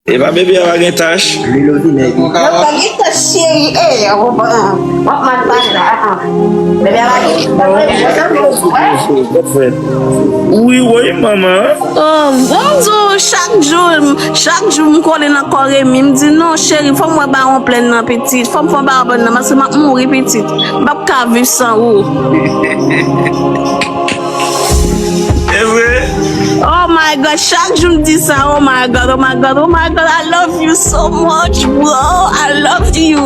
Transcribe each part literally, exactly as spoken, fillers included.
Epa bebe a pa gen tach. Lilo vinèg. Yo pa gen tach, cheri. E, w ap mal pale la. Bebe a pa gen tach. Wi, wi, manman. Oh, bon, m di w, chak jou, chak jou m kole nan kò Remy, m di non, cheri, fò m wè Bawon Plèn nan, pitit. Fò m fè Bawon Plèn nan, paske m ap mouri, pitit. M p ap ka viv san ou. E vre? Oh my God, chak jou m di sa. Oh my God, oh my God, oh my God, I love you so much, bro. I love you.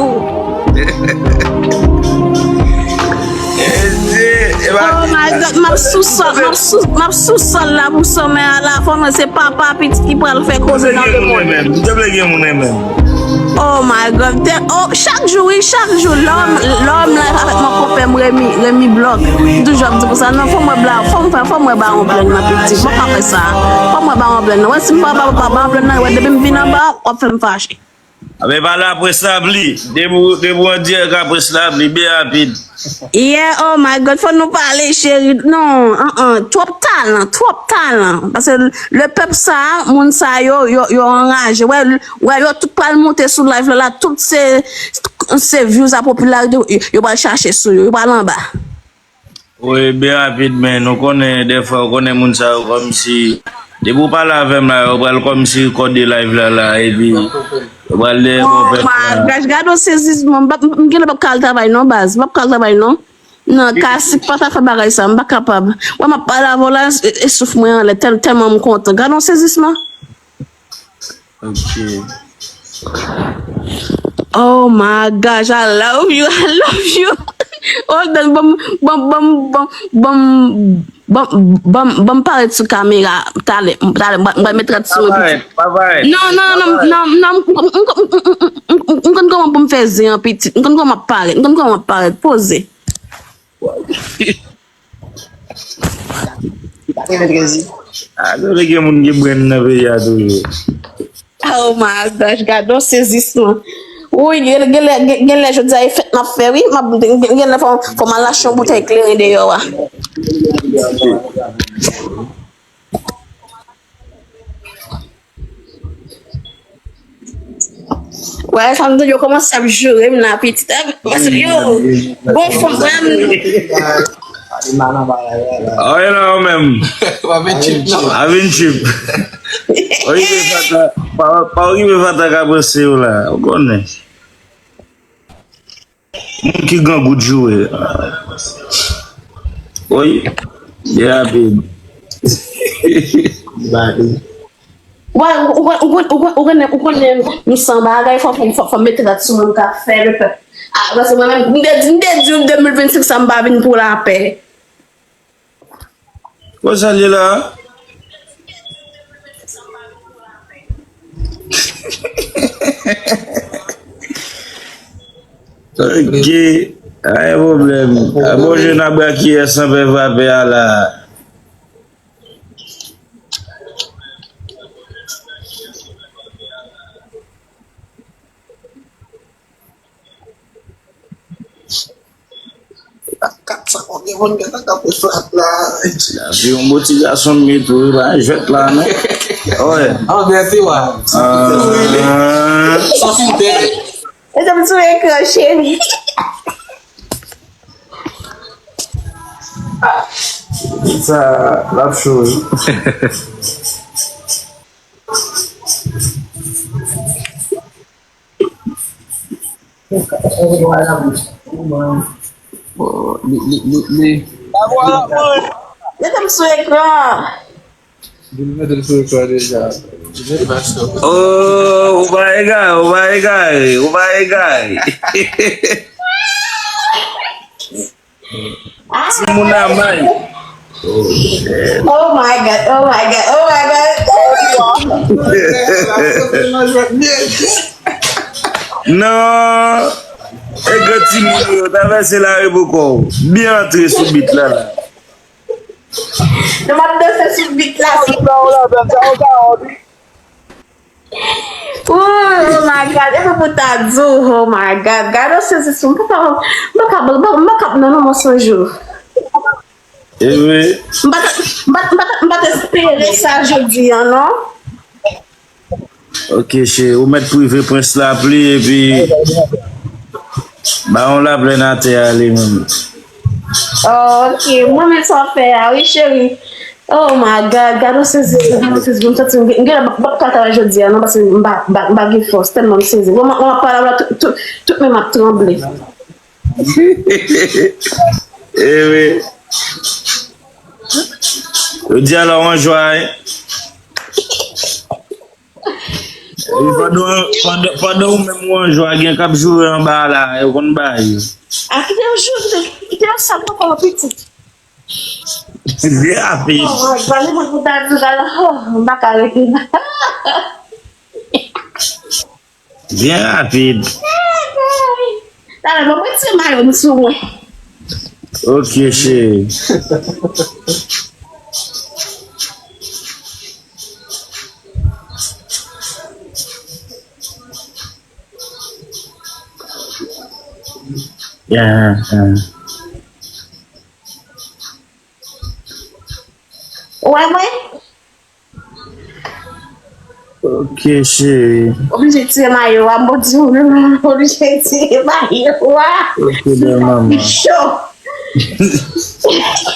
Oh my God, m ap sou sòl, m ap sou, m ap sou sòl la pou sòmè a la. Fò mwen se papa pitit ki pral fè koze nan lemonn. M te vle gen moun renmen m. Oh my God, oh, chak jou, wi, chak jou. Lè w m, lè w m live avèk mon konpè m Remy, Remy Block. M toujou ap di konsa, non, fò m wè Bawon, fò m fè, fò m wè Bawon Plèn nan, pitit. Mwen pa fè sa. Fò m wè Bawon Plèn nan. Wè si m pa wè Bawon Plèn nan, wè depi m vin anba, w ap fè m fache. A, men pale apre sa pli. Depi w, depi w an dirèk apre sa pli, byen rapid. Yeah, oh my God, fò nou pale, cheri. Non, an, an, twòp talan, twòp talan. Paske lepèp sa, moun sa yo, yo, yo anraje. Wè, wè, yo tout pral monte sou live la, la, tout se, se views a popilarite, yo, yo pral chache sou yo, yo pral anba. Wi, byen rapid, men nou konnen, dèfwa, ou konnen moun sa yo kòmsi, depi w pale avè m la, yo pral kòmsi kòde live la, la, epi yo pral dèyè bò fèt la. Oh my gosh, gade yon sezisman, m p ap, m genlè p ap ka al travay non, baz, m p ap ka al travay non. Nan, kasik pa ta fè bagay sa, m pa kapab. Wè, m ap pale avè w la, e, e souf mwen anlè, tèl, tèlman m kontan. Gade yon sezisman. Ok. Oh my gosh, I love you, I love you. Hold on, ban m, ban m, ban m, ban m, ban m, ban m, ban m, ban m parèt sou kamera. Talè, talè, m pral, m pral met rad sou mwen, pitit. Pa parèt, pa parèt. Non, non, non, non, non, m, m, m konn kòman pou m fè zen an, pitit. M konn kòman m ap parèt, m konn kòman m ap parèt. Poze. Li pa gen menm trezi. A, nou gen moun ki brenn nan peyi a toujou. Oh my gosh, gade yon sezisman. Wi, gen, gen lè, gen, gen lè jodi a e fèt n ap fè, wi. M ap, gen, gen lè fò, fò m al achte yon boutèy kleren deyò a. Wè, sa m di yo kòmanse ap joure m nan apetit. Paske yo, gon fanm, wè m. Awe la ou menm. Pa vin chip, non. A vin chip. Pa okipe fatra, pa, pa okipe fatra ka panse yo la. Ou konnen. Moun ki grangou joure. Wi, byen rapid. Badi. Ou, ou, ou, ou, ou, ou konnen, ou konnen m san bagay, fò, fò, fò, fò m mete rad sou mwen, m ka fè lepèp. A, paske mwen menm, m te di, m te di w de mil vennsenk sa m pa vin pou lapè. Konsa l ye la? Ok, pa gen pwoblèm. A bon, jèn abrakiyè san pè frape a la. Kat san konbyen moun gentan kanpe flat la? Epi yon bon ti gason m ye tou, wi, pa jwèt la, non. Wè. Ah, mèsi, wa. Ah. Sa foutè. E sa m sou ekran, cheri. Sa, l ap cho, wi. Li, li, li, li. Mete m sou ekran. Li mete l sou ekran deja. Oh, ou pa egare, ou pa egare, ou pa egare. Timoun a may. Oh my God, oh my God, oh my God. Non, e gen timoun yo travèse lari pou kò w. Byen antre sou bit la la. Nou m ap danse sou bit la. Oh my God, epi pou ta di w, oh my God, gade yon sezisman, m pa ka, m pa ka, m pa ka, m pa ka, non, non, mwen sonje w. E vre. M pa t, m pa t, m pa t, m pa t espere sa jodi a, non. Ok, cheri, ou mèt prive Prince Lapli epi Bawon Laplèn atè a li menm. Oh, ok, mwen menm sa w fè a, wi, cheri. Oh my God, gad yon sezi, gad yon sezi, m santi m gen, m gen, m p ap ka travay jodi a, non, paske m pa, m pa, m pa gen fòs, tèlman m sezi. Mwen, mwen ap pale avè w la, tout, tout, tout men m ap tranble. Ewi. Yo di alò w an jwa, wi. Ewi, pandan, pandan, pandan ou menm ou an jwa, gen k ap joure anba la, yo konn bay yo. A kite yo joure, kite, kite yo sal poko pitit. Byen rapid. Oh, gade mwen pou ta di la, oh, m pa ka rete. Byen rapid. Talè, ban mwen ti mayo m sou mwen. Ok, cheri. Yeah, yeah. Ou wè mwen? Ok, cheri. Oblije tire mayo a, m di ou, oblije tire mayo a. Ok, bèl manman. Cho.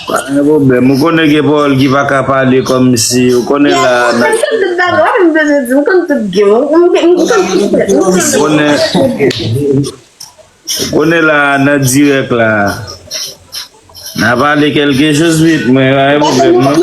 Pa gen pwoblèm. Ou konnen gen pawòl ki pa ka pale kòmsi. Ou konnen la. M konn tout bagay, m bezwen di, m konn tout game. M konn tout. Ou konnen. Konnen la, nan dirèk la. N a pale kèlke choz vit, mwen, pa gen pwoblèm, non.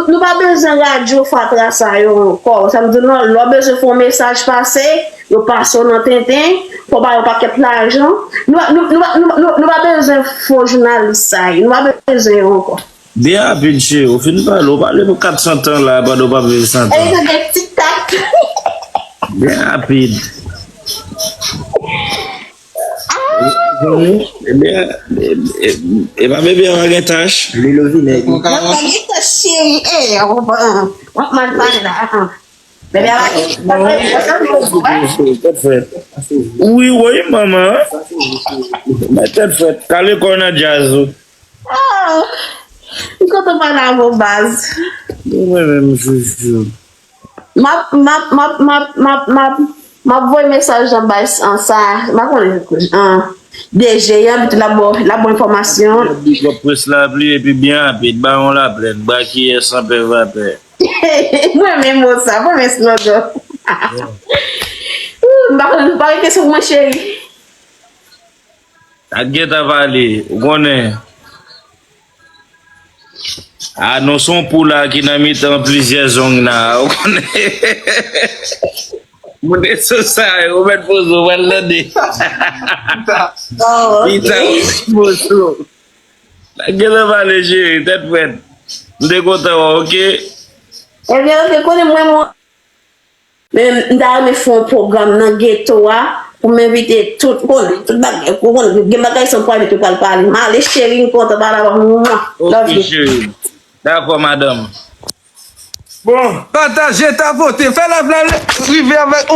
Nou pa bezwen radyo fatra sa yo ankò. Sa m di, non, lè w bezwen fè yon mesaj pase, yo pase w nan tenten, fò w ba yo pakèt lajan. Nou pa bezwen fo jounalis sa yo. Nou pa bezwen yo ankò. Byen rapid, cheri, ou fin pale, ou pale pou kat san tan la, pandan w p ap viv san tan. Ey, sa gen tiktak. Byen rapid. Ebyen, e pa bebe a pa gen tach. Lilo vine. Mwen pa gen tach, cheri. Ey, w ap mal pale la. Bebe a pa gen tach. Tèt fèt. Wi, wi, manman. Mwen tèt fèt. Kale kò w nan djaz ou. Oh, m kontan pale avè w, baz. Mwen menm, chouchou. M ap, m ap, m ap, m ap, m ap, m ap, m ap voye mesaj nan bay an sa, m pa konnen, an, D J an, epi tou l ap ba w, l ap ba w enfòmasyon. Big up Prince Lapli, epi byen rapid, Bawon Laplèn, Bakiyè san pè vapè. Mwen menm mo sa, mwen menm slogan. Ooh, m pa konnen, m pa rete sou mwen, cheri. Ak gentan pale, ou konnen. A, non, se yon pou la ki nan mitan plizyè zong la, ou konnen. Moun reso sa yo, ou mèt poze, ou pral tande. Pita, ou mèt poze. Ak gentan pale, cheri, tèt fèt. M te kontan wè w, oke? Ebyen, oke, konnen mwen, mwen, Men m ta renmen fè yon pwogram nan geto a pou m envite tout, konnen, tout bagay, konnen, gen bagay sa m pral met yo pral pale. M ale cheri, m kontan pale avè w. Mwa. Love you. Ok, cheri. Dakò, madanm. Bon, pataje, tapote, fè live la rive avèk